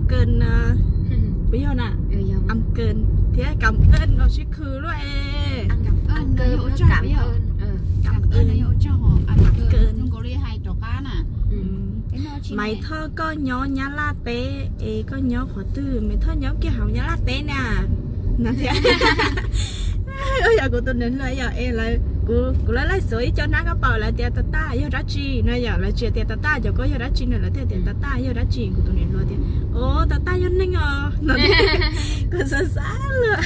Kawg na, puas yog na? Am kawg thiab kam kawg no sib khwv luaj es. Maiv Thoj koj nyob Nyab Laj teb es koj nyob qhov twg? Maiv Thoj nyob kiag hauv Nyab Laj teb na. No thiab. Yog kuv tus niam hluas yom, es lawv, kuv, kuv lawv laij xuav ib co nab kab paus lawv tias tas tas yog dab tsi no yom, lawv tsis tias tas tas cov koj yog dab tsi no, lawv thiaj tias tas tas yog dab tsi, kuv tus niam hluas tias o tas tas yog neeg os no. Kuv xav xav luag.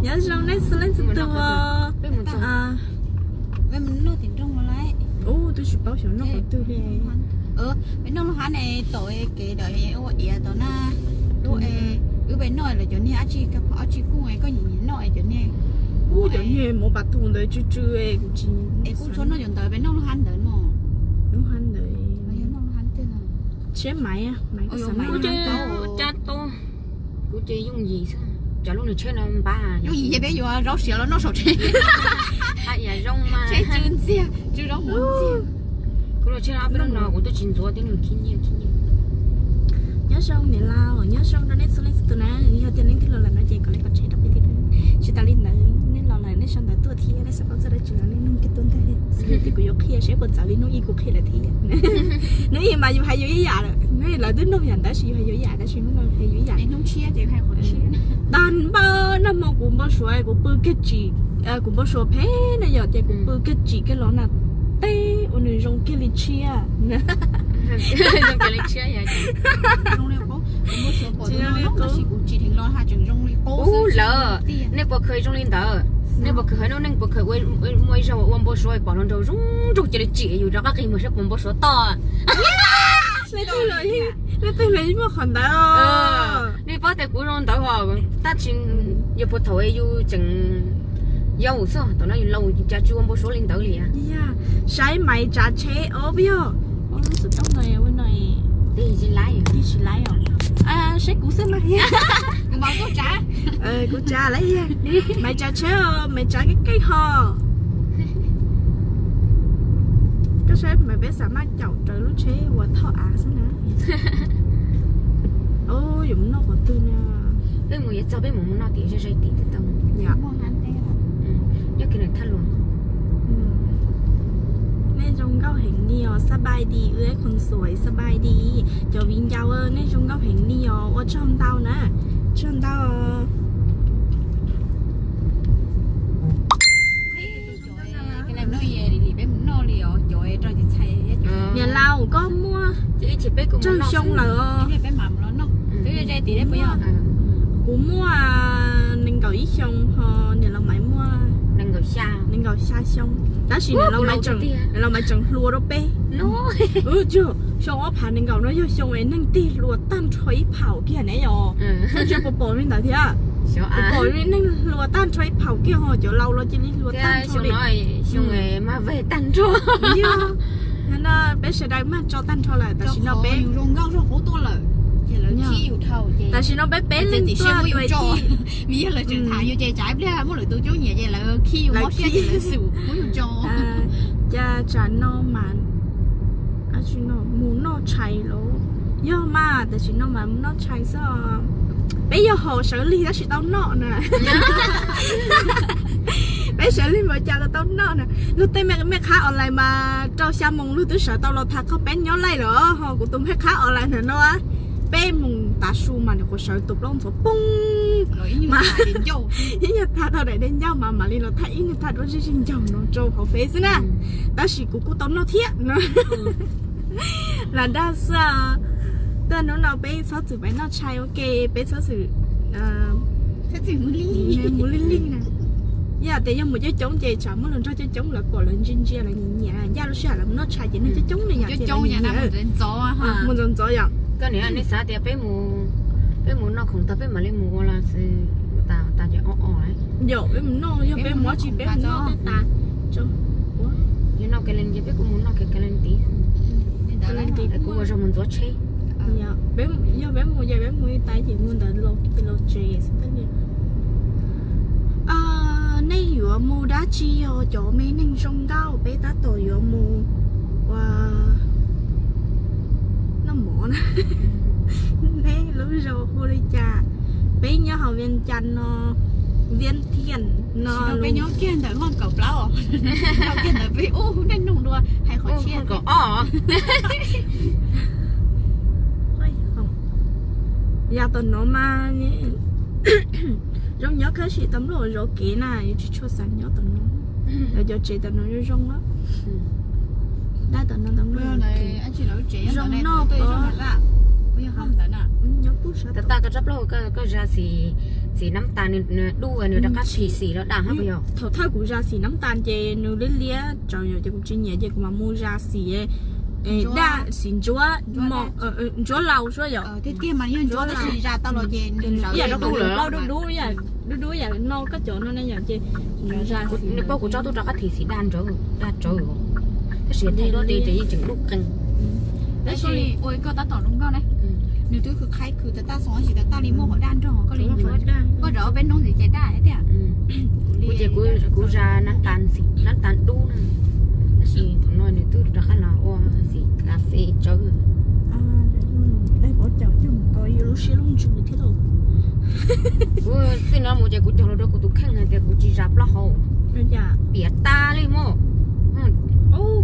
Nyob zoo nej txhua leej txhua tus. Ub, twb tsis paub xyov noj qhov twg li. Peb noj lub hab ne, tom kev ntawm ua iav tom na. Lub, wb peb noj lawv cov niag dab tsi, ob tsi kooj koj nyiam nyiam noj cov niag. Ub, cov niag mov pas tus ntawd tsw tsw kuv tsis, es kuj tsuas noj cov ntawd, peb noj lub hab ntawd no. Lub hab ntawd. Siab Maiv, Maiv kuj xav noj. Kuv ces yooj yim xwb, cov lub nws tsheb no npab yooj yim ces peb yuav zaub siav los noj saum tsheb. Tsheb tsw ntxiag, tsw zaub mov ntxiag. Kuv lub tsheb no peb lub no kuv twb tsis ntxuav tib nws khib nyiab khib nyiab. Nyob zoo niam laus, nyob zoo rau nej txhua leej txhua tus na, yog tias nej twb los lawm no ces kom like kom share rau peb thiab. Tsis tas li ntawd nej los lawm nej sau ntawv tuaj thiab nej xav paub txog dab tsi los nej nug kiag tuaj ntag. Xws li tias kuv yuav qhia seb puas txawv li hnub ib kuv qhia lawm thiab. Hnub ib mas yus hais yus ib yam lawm, lawv twb nug yam ntawd tab sis yus hais yus ib yam, tab sis hnub no hais yus ib yam. Tag npawb nag hmo kuv npau suav kuv pw kiag tsim, kuv npau suav phem na yom, ces kuv pw kiag tsim kiag los na, teb ua nws zoo kiag li tshiab. Ub lawm, nej puas khaws zoo li ntawd? Nej puas khaws hais lub neej puas khaws muaj ib zaug ua npau suav pom hluas nraug zoo nraug cia li tsim yus rov qab qi mus saib puas npau suav toj. Leej twg los muaj qhov ntawd. Nej paub tias kuv zoo ntawd os, tab sis yog puag thaum yus tseem yau xwb, thaum no yus laus cas tsis ua npau suav li ntawd li. Saib Maiv tsav tsheb os, puas yog? Ua lub xov tooj no, ua no, tig tsis laiv os. Saib kuv xwb mas. Kuv tsav lawm, Maiv tsav tsheb os, Maiv tsav keej keej ho. Koj saib Maiv peb xav maj caum raws lub tsheb uas thauj av xwb na. Yuav mus noj qhov twg na? Peb mus yuav txog peb mus mus noj tim zej zog tim twg tau. Nyob kiag nws thaj luas. Nej zoo nkauj heev li os, สบายดี เอื้อยคนสวย สบายดี cov viv ncaus, nej zoo nkauj heev li os, ua tsaug ntau na, tsaug ntau. Niam laus, koj muaj tsawg xyoo lawm os? Kuv muaj nees nkaum ib xyoo, ho niam laus Maiv muaj nees nkaum xya xyoo, tab sis niam laus Maiv tseem hluas dua peb. Xyoo ob phav nees nkaum no yog xyoo es neeg tig hluas tag nrho ib phaum kiag ne yom. Ntshe puas pom li ntawd thiab. Puas pom li neeg hluas tag nrho ib phaum kiag ho cov laus los cia li hluas tag nrho li. Xyoo no mas veg tag nrho. Yog, no peb sawv daws mag tso tag nrho lawm, tam sim no peb zoo nkauj zoo qub tuaj lawm, ces lawv khib yus dhau ces tam sim no peb peb leeg tuaj tuaj ib tij. Vim yog lawv tseem tham yus ces tsam ib pliag muaj lwm tus coob nyiam ces lawv khib yus mob siab ces lawv xum muab yus tso. Cas tsam no mas mus noj tshais los? Yog mas, tam sim no mas mus noj tshais xwb. Peb yog hom sawv lig tab sis tau noj na. Peb sawv lig npaum cas los tau noj na. Luag tej me qhab online mas rau xya moos luag twb sawv tau los tham qhov peb nyob laij lawm ho kuv tus me qhab online ntawm no peb moos tav su mas nws quav sawv tus plaub ntxhov poob. Ib nyuag tham tau daim dej ncauj mas mam li los tham ib nyuag tham dua zij zij ncaug no rau hauv fev xwb na. Tab sis kuv kuj tau noj thiab. Lam dag xwb. Tuaj hnub no peb txhob txwm pais noj tshais ua ke, peb txhob txwm mus lig lig na. Yam tias yog mus coob coob ces tsam muaj hluas nraug coob coob lawv pom lawv ntsia ntsia lawv nyiam nyiam, ncaj lub sij hawm lawv mus noj tshais ces neeg coob coob li yam mus ntxov ntxov yom. Koj niam, nej xav tias peb mus noj khoom tag peb mam li mus ua los xwb, tas ces o o. Yog peb mus noj, yog peb mus tsis peb mus noj tas. Yog noj kali ces peb kuj mus noj kali tid. Kuv ua zog mus ntxuav tsheb. Yog peb mus ces peb mus ib tas ces mus ntawd los tsev xwb. Nej yuav mus dab tsi os cov me neeg zoo nkauj? Peb tab tom yuav mus ua noj mov na. Lub zos hu li cas? Peb nyob hauv Vias Cas no, Vias Thias no. Peb nyob kiag ntawm hoob kaum plaub, kiag ntawm peb ub dej nug dua hais qhov tshiab. Yog tom no mas zoo nyob kab sis tau npluaj zov kev na, yuav tsis tshua xav nyob tom no. Lawv cov tsev tom no zoo zoo. Dab tom no tau npluaj zov kev, zoo noj pab. Nyob pub sab tom. Tag koj tsob plaub hau koj zas xim, xim nab tas nws dub nws rov qab phim xim los daj hab puas yog? Thaum thawj kuv zas xim nab tas ces nws liab liab tsawv yom, ces kuv tsis nyiam ces kuv mam mus zas xim daj, xim ntsuab, ntsuab laus suab yom. Ib yam dub dub, dub dub yam no koj cov no ne yom, ces nws paub kuv tsob tub rov qab phim xim daj ntsawv, daj tsawv, tab sis thaij duab ces yeej tseem dub qees. Tab sis ua koj tab tom zoo nkauj ne, nws twb khwv qhaib khwv tas taj xoom tab sis tas taj li muaj hauv daj nrog koj li ntsuav, koj zov peb hnub ntxiv ces daj tiag. Kuv ces kuv zas nab tas xim nab tas dub na, tab sis thaum no nws twb rov qab los ua xim kas fes tsawv. Kuv txij no mus ces kuv cog lus rau kuv tus kheej hais tias kuv tsis zas plaub hau, piam tas li mog.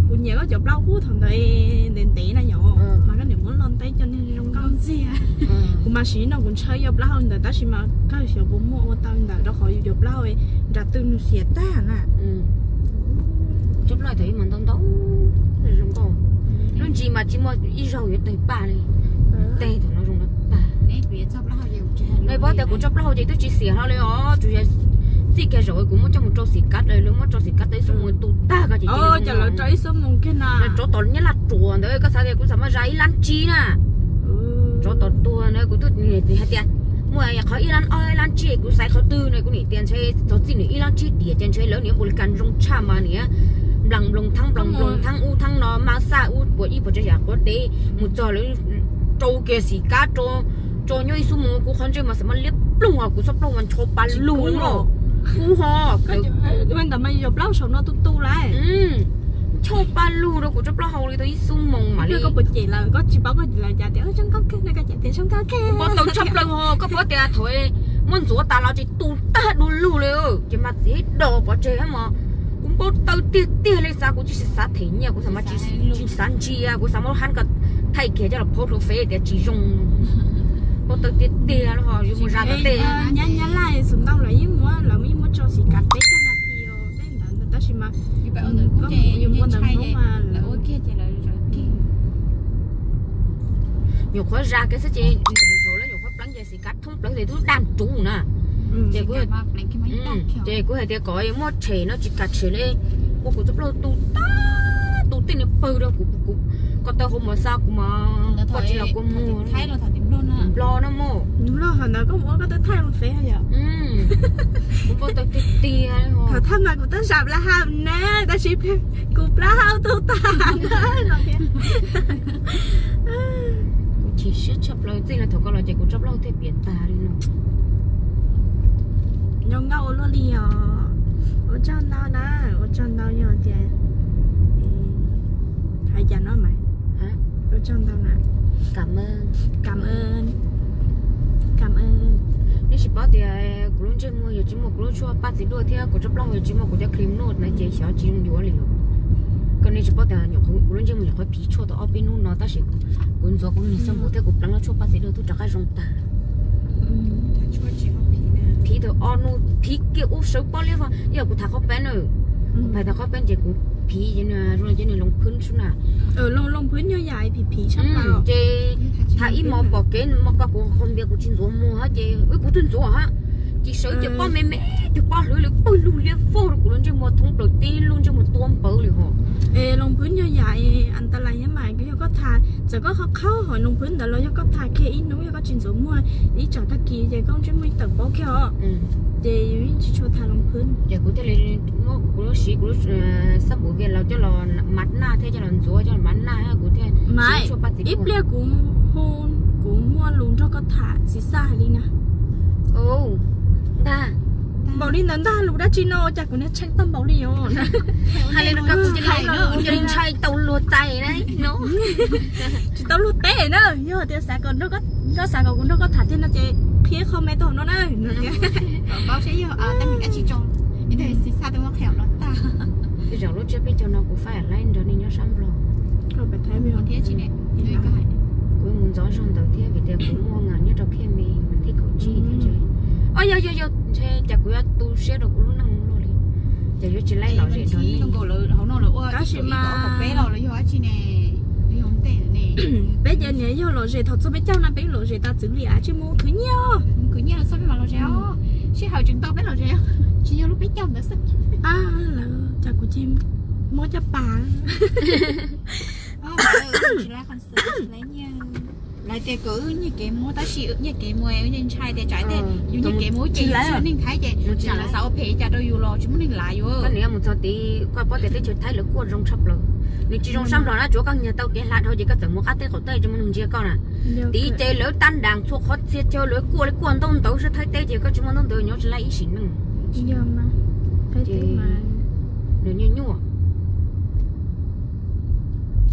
Kuv nyiam koj cov plaub hub thaum ntawd ntev ntev na yom, mas koj niam muab loj ntev coj niag zoo nkauj ntxiag. Kuv mas siv no kuv ntshaw yog plaub hau ntawd tab sis mas koj xyov puas muaj ua tau ntawd rau qhov yus cov plaub hau nram twg nws xiav tag na. Tsob plaub thaum ub mas ntau ntau, zoo nkauj. Lub ntsis mas tsis muaj ib zaug yuav tawg paj li. Teg thaum no zoo tag. Nej paub tias kuv tsob plaub hau ces twb tsis xiam hlo li os, tsuas yog txij kiag zaum kuv muab coj mus rau xim kav, lawv muab rau xim kav tau ib xuab moos tu tag ko ces lawv rau ib xuab moos kiag na. Tsov tom nyab laj ruam ntawd koj xav tias kuv xav muab zas ib lab tsib na. Tsov tom tuag ntawd kuv twb hais tias muaj qhov ib lab ob ib lab tsib kuv xaiv qhov twg na, kuv niam tias ntshe txog txij nws ib lab tsib diam ces ntshe lawv niam npaum li kas zoo tshaj mas niam nplas nploos thaab nplas nploos thaab ub thaab no mas xaj ub puas ib puas tsav yam quav dev mus txog lawv rau kiag xim kav rau, tso nyob ib xuab moos kuv qhov ntsej mas xav mas liab ploog os, kuv tsob plaub mas ncho pa lug no. Kuv ho ntawd mas yog plaub saum no tu tu lawm. Ncho pa lug rau kuv tsob plaub hau li tau ib xuab moos mam li. Koj puas cem lawv? Koj tsis paub koj cem lawv cas tias zoo nkauj kawg, koj cem tias zoo nkauj kawg. Kuv npau taws tshaj plaws ho, koj paub tias thaum muab ntxuav tas los tsis tu tag du lug li, ces mas txiv do pov tseg mas. Kuv npau taws tiag tiag li, xav kuv tsis xav them nyiaj, kuv xav mas tsis xav ntsia, kuv xav muab hab ko thaij kiag coj los post rau Face tias tsis zoo. Npau taws tiag tiag li ho, yuav mus zas tom tej. Nyab Nyab Laj xum ntau lawv yeej muab, lawv yeej muab tso xim kav peb caug nas this tej ntawd tab sis mas yus muaj ntawv Hmoob mas lawv ua kiag ces lawv nyuam qhuav zas kiag xwb ces lawv nyuam qhuav pleev ces xim kav thoob plaws ces twb daj nruv na. Ces kuv, ces kuv hais tias kom muab tshem no tsis kam tshem li, ua kuv tsob plaub tu tag, tu tej niag pawg rau kuv, kuv ko taw hauv mas xa kuv mas poj tsis los kua muag. Nplog no mog. Nplog hov ntawd koj mus ua koj tau thaij loo Face yom? Kuv npau taws tiag tiag. Thaum thawj mas kuv twb zam plaub hau na, tab sis kuv plaub hau tu tag na. Kuv chim siab tshaj plaws, txij no thaum koj los ces kuv tsob plaub hau thiaj piam tag li no. Zoo nkauj ua luaj li os. Ua tsaug ntau na, ua tsaug ntau yog tias hais cas no mas. Ua tsaug ntau na. Kam, kam, kam. Nej tsis paub tias kuv lub ntsej muag yog tsis muaj kuv lub tshuaj paj txiv duaj thiab kuv tsob plaub hau yog tsis muaj kuv cov cream nuj na ces xyov tsis zoo yuav li os. Koj nej tsis paub tias nyuam qhuav kuv lub ntsej muag nyuam qhuav phiv tshuaj tau ob peb hnub no tab sis kuv ntxuav kuv niag xab npum thiab kuv pleev lub tshuaj paj txiv duaj twb rov qab zoo tag. Phiv tau ob hnub phiv kiag ub sawv pob liab, ib yam kuv tham qhov peeb na. Kuv tham qhov peeb ces kuv phiv zoo li cov niag loos phwb xwb na. Loos phwb nyuag yam phiv phiv tshaj plaws. Ces tham ib hmos pom kev no koj kuv qhov npias kuv tsis ntxuav muag hab ces kuv twb ntxuav hab, ces sawv ces pob me me, ces pob hlwb li pawg lug liab vog rau kuv lub ntsej muag thoob plaws tib lub ntsej muag tuab npawv li hos. Es loos phwb nyuag yam antalais thiab mas yog koj tham, txawm koj qhov qhaub hos loos phwb ntawd los yog koj tham kiag ib hnub yog koj tsis ntxuav muag ib tsam tag kis ces koj ntsej muag yeej tawm pob kiag os. Ces yus yeej tsis tshua tham loos phwb. Ces kuv thiaj li muab kuv lub siv kuv lub xab npum vias laus coj los mas naj thiab coj los ntxuav coj los mas naj kuv thiaj mas ib pliag kuv hu, kuv muaj lus nrog koj tham txiv xaj hais li na. Ntag, npaum li ntawd ntag, lus dab tsi no cas kuv niag tshee tag npaum li os. Hais li no kuv cia li ntshai tau luag txais na no. Tsis tau luag teb na, yog tias xav kom nrog koj Koj xav kom kuv nrog koj tham tiag no ces qhia qho me tau no na. Kom paub saib yog teeb meem dab tsi tso, yog tias xis xaj twb muab qhia los tag. Tej zaum lub tsiab peb caug no kuv faib laib nrog nej nyob sab Nplog thiab tsis ne. Kuv mus ntxov zog ntawd thiab vim tias kuv muaj nas nyob rau Khej Me thib kaum tsib thiab ntshe. O, yog yog yog, ntshe cas kuv yuav tu siab rau kuv lub neej luaj li. Ces yuav tsis laib lom zem rau nej. Tab sis mas peb ces niam yog lom zem thaum txog peb caug na peb lom zem tas txwv li a, tsis mus khwv nyiaj. Khwv nyiaj los xwb peb mam lom zem os. Sij hawm tseem tau peb lom zem, tsis yog lub peb caug ntawd xwb. Lawv cas kuv cia muab caj pas. Lawv tias kom wb nyiag kev mus tab sis nyiag kev mus wb yeej ntshai tias tsam tej yus nyiag kev mus ces yus tsis yog neeg Thaib ces tsam lawv xav ua phem cas rau yus los tsis muaj neeg lav yus. Koj nim mus txog tid koj paub tias teb chaws Thaib lawv kuaj zoo tshaj plaws. Nws tsis zoo sab Nplog na, tsuav koj nyiag tau kev hla dhau ces koj txawm mus qab teb qaum teb tsis muaj neeg ntsia koj na. Tid ces lawv tab nras txhua qhov txhia chaw lawv kuaj li kuaj ntaub ntawv sab Thaib teb ces koj tsis muaj ntaub ntawv nyob tsis laib ib sim neej. Nws nyuaj nyuaj.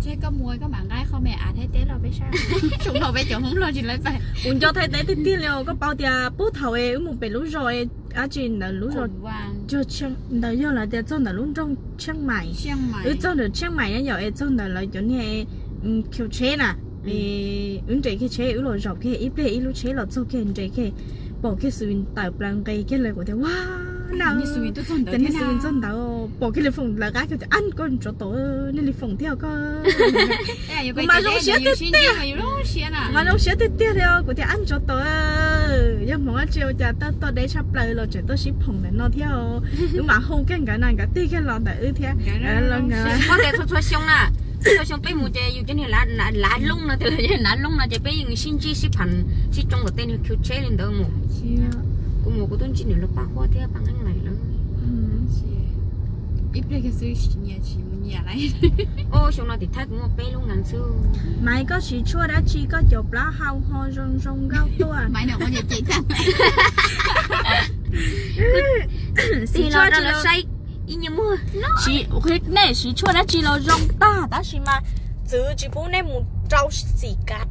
Ces koj mus koj mam nqa qho me av Thaib teb los peb saib. Tsuas no peb cov Hmoob Nplog tsis laib pais. Kuv nco Thaib teb tiag tiag li os, koj paub tias puag thaum es wb mus pem lub zos dab tsi ntawd, lub zos ntawd yog lawv tias txog ntawm lub nroog Tsheej Maim. Wb txog ntawm Tsheej Maim nyob yom, es txog ntawm lawv cov niag khiv tsheb na. Wb nres kiag tsheb wb los zaum kiag ib pliag ib lub tsheb los txog kiag nres kiag, pom kiag Xus Vim tawm plaws nqes kiag lawv kuv tias ua na, cov niag Xus Vim txog ntawd pom kiag li foom lawv qab kiag tias ab koj ntsoov tau nej li foom thiab koj. Kuv mas zoo siab tiag tiag, mas zoo siab tiag tiag li os, kuv tias ab ntsoov tau, yog hmoov dab tsi ua cas tuaj deb tshaj plaws los tseem tuaj sib phoom ntawm no thiab. Wb mam hu kiag nkawd na nkawd tig kiag los ntawm wb thiab. Txhua xyoo na, txhua xyoo peb mus ces yus cov niag lav loob no, lav loob no ces peb yeej sib ntsib sib phav sib tsoo kom tej niag khiv tsheb li ntawd mus. Kuv mus kuv twb ntsib nws los Paj Huab thiab Paj Nqeeb Laim lawm. Ib pliag kiag xwb nyias tsis mus nyias lawm. Xyoo no tim Thaib kuv muaj peb lub nas xwb. Maiv, koj siv tshuaj dab tsi koj cov plaub hau ho zoo zoo nkauj tuaj? Nej siv tshuaj dab tsi los zoo tag tab sis mas txwv tsis pub nej mus rau xim kav.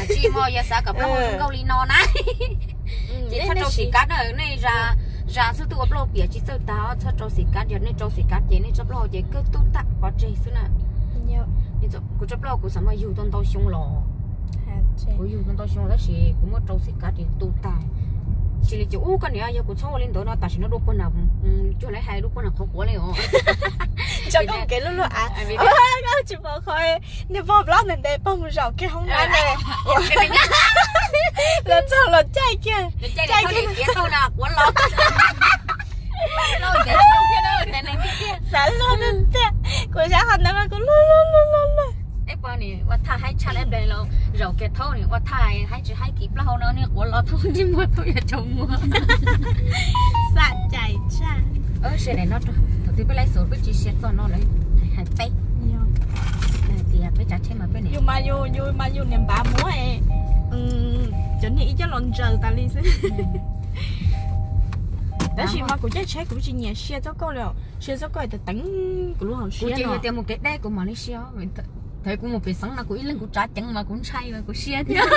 Tsis muaj, yog xav kom plaub hau zoo nkauj li no na ces txhob rau xim kav na. Nej zas xwb twb ua plaub hau piam tsis txawj tag, txhob rau xim kav. Yog nej rau xim kav ces nej tsob plaub hau ces kawg tub tag pov tseg xwb na. Kuv tsob plaub hau kuv xav mas yug tau ntau xyoo los, kuv yug tau ntau xyoo tab sis kuv muab rau xim kav ces tu tag. Tsis li ces ub koj niam, yog kuv txhob ua li ntawd no tam sim no dua puag nram, cuag lawv hais dua puag nram qhov quav li os. Tso koj mus kev luaj luaj av, koj tsis pom qhov niag pog plaub ntev ntev pog mus zaum kiag hoob na. Los txog los caij kiag, caij kiag, quav los. Xav luag tiag tiag, kuv sab qhov ntawd mas kuv luag luag luag luag luag. Ua thaj haib tshaj lawm los zaum kiag thaub ua thaj haib tsis haib kis plaub hau no niag quav los thaub ntsej muag thaub yog tsaus muag. Xam cai tshaj. Thaum twg peb laib xus peb tsis sia txog no lawm, hais peb tias peb tsav tsheb mas peb niam, yus mas yus niam npav muab cov niag ib coj los ntsaws tas li xwb. Tab sis mas kuv caij tsheb kuv tsis nyiam sia txoj kauj li, sia txoj kauj teev kuv lub hauv siab. Kuv ces yog tias mus kev deb kuv mam li sia. Thaum kuv mus pem xeev no kuv ib leeg kuv tsav ceev mas kuv ntshai mas kuv sia thiab.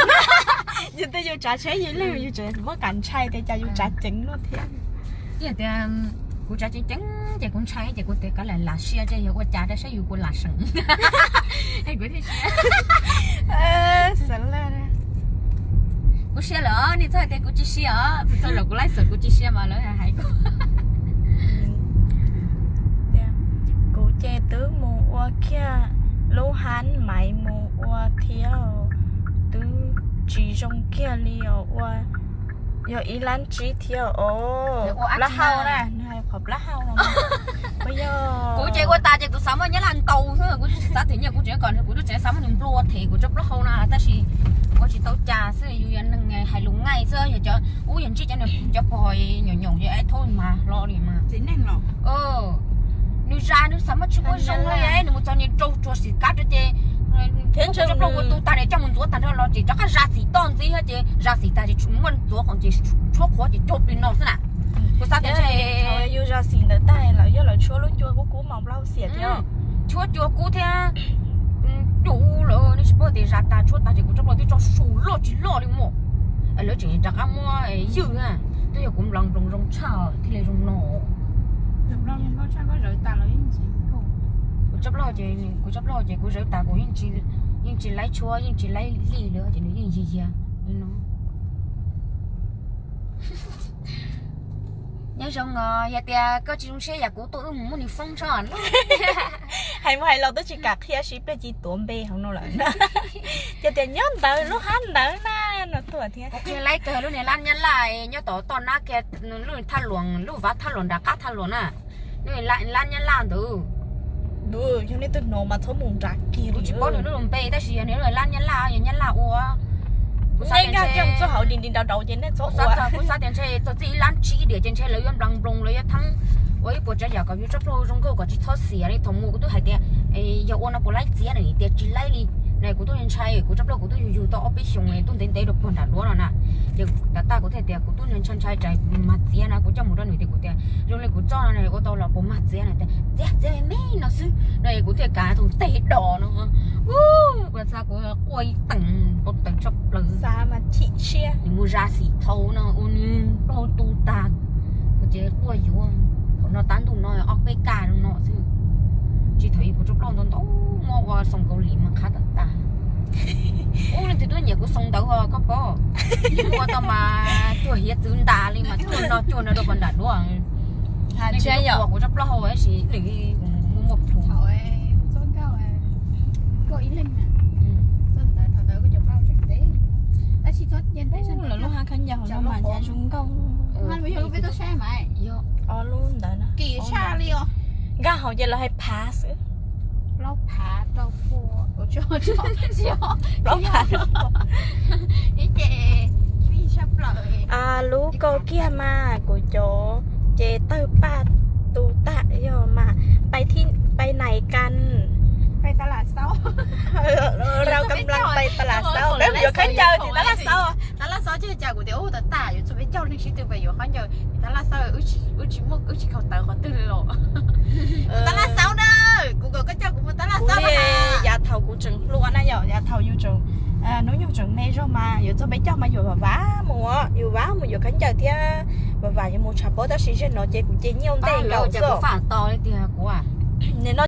Yus tej yus tsav tsheb yus ib leeg yus tseem muab kam ntshai tias cas yus tsav ceev luaj thiab. Tias kuv tsav ceev ceev ces kuv ntshai ces kuv tias kav liam lam sia ces yog ua cas rau saib yus puas lam seem. Kuv thiaj sia. Kuv sia lawm, nej txhob hais tias kuv tsis sia os. Txog zaum kuv laib xus kuv tsis sia mas lawv hais kuv. Kuv ces twb mus ua kiag lub hab maiv mus ua thiab, twb tsis zoo kiag li os. Ua yog ib lab tsib thiab os. Plaub hau na, nws hais qhov plaub hau no. Kuv ces ua tas ces kuv xav muab nyob laj ntaus xwb, kuv tsis xav them nyiaj, kuv tseem kom kuv tseem xav muab nws nplua them kuv tsob plaub hau na, tab sis ua tsis tau cas xwb, yus yog neeg hais lus ngaij xwb, yog cov ub yog ntsib cov niag cov pog nyaum nyaum yog ib thaub mas hlo li mas. Nws zas nws xav muab tsis ua zoo li, nws mus txog nws rau tsuag xim kab rau ces thiab tsob plaub hau tu tag nws coj mus ntxuav tag nrho los ces rov qab zas xim toj ntxiv thiab ces zas xim tag ces muab ntxuav qoom ces tshuab qhuav ces cog plig no xwb na. Kuv xav tias yus zas xim ntawd tag lawm yog lawv tshuab lub cua kub kub mos plaub hau xiam thiab. Tshuab cua kub thiab Ub lawm, nej tsis paub tias zam tas tshuab tas ces kuv tsob plaub twb tso su loj tsis loj li mos. Lawv tseem rov qab muab ywj na, twb yog kuv nploos nploos zoo tshaj thiaj li zoo no. Kuv tsob plaub ces, kuv tsob plaub ces kuv zawv tas kuv yeej tsis laib tshuab yeej tsis laib lij li ces nws yeej yiag yiag li no. Nyob zoo os, yog tias koj tsis zoo siab yam kuv tuaj wb mus muab nws foob tso. Hais mus hais los twb tsis kam qhia sib pliag cis tuav npe hauv no lawm. Ces tias nyob ntawd lub hab ntawd na no tuaj thiab. Kuv qhia laib kawg lub niag lab nyab laj nyob tom toj nab kiag, lub thaj luam, lub vaj thaj luam nram qab thaj luam na. Lub lab nyab laj ntawd. Yog nej twg hnov mas txhob mus nram kiag. Kuv tsis paub nws lub npe tab sis yog nws lab nyab laj, yog nyab laj ua. Kuv xav tias ntshe txoj hauv di di nrau nrau ces nej txhob ua. Kuv xav tias ntshe txog txij ib lab tsib diam ces ntshe lawv yuav nploos nploos, lawv yuav thaub ua ib puas tsav yam kom yus tsob plaub zoo nkauj kom tsis txhob xiam li. Thaum mus kuv twb hais tias, yog ua no puas laib txiav na, tias tsis laib li. Na kuv twb ntshai, kuv tsob plaub kuv twb yug yug tau ob peb xyoos tuaj ntev ntev rau puag nram duav no na. Ces tas tag kuv thiaj tias kuv twb ntshai ntshai tsam mag txiav na, kuv coj mus rau nws tias kuv tias zoo li kuv txoj no ua tau los puas mag txiav na, tias txiav txiav me me no xwb no es kuv thiaj kav tus tes dos no. Ua txav kuv quaj ib teem, quaj teem tshaj plaws. Xav mas chim siab. Nws mus zam xim thau no ua nws plaub tu tag, kuv ces quaj yuav. Thaum no tab ntuj no ob peb kaj no xwb. Tsis thaum ub kuv tsob plaub ntau ntau muab ua xoo Kaus Lim mas qhab tag tag. Ub, leej twg tuaj nyiam kuv xoo ntawd ho koj pom. Ua tau mas cuag hiav txwv ntas li mas cuag no cuag no rau puag nram duav. Kuv tsob plaub hau tab sis nws muaj muaj plhu. Lawv lub hab khaub ncaws hauv no mas ncav zoo nkauj. Yog ob lub ntawd na. Nkag hauv ces lawv hais phav xwb. Plaub phav. Lub kaus kiag mas kuv cov ces tawg paj tu tag yog mas pais nais kas. Rau kam laj pais tas las xaub, peb mus yuav khaub ncaws ces tas las xaub. Tas las xaub ces cas kuv tias ub tas tas yuav txog peb caug leej sib tw pais yuav khaub ncaws tas las xaub, wb tsis muaj wb tsis khaus tawv qhov twg li los. Tas las xaub na, kuv kom koj coj kuv mus tas las xaub. Yav thaum kuv tseem hluas na yom, yav thaum yus tseem hnub nyoog tseem me zog mas yuav txog peb caug mas yus vam vam mus, yus vam mus yuav khaub ncaws thiab vam vam yuav mus tshav pob, tab sis zaum no ces kuv ces nyiaj ntej nkaus xwb.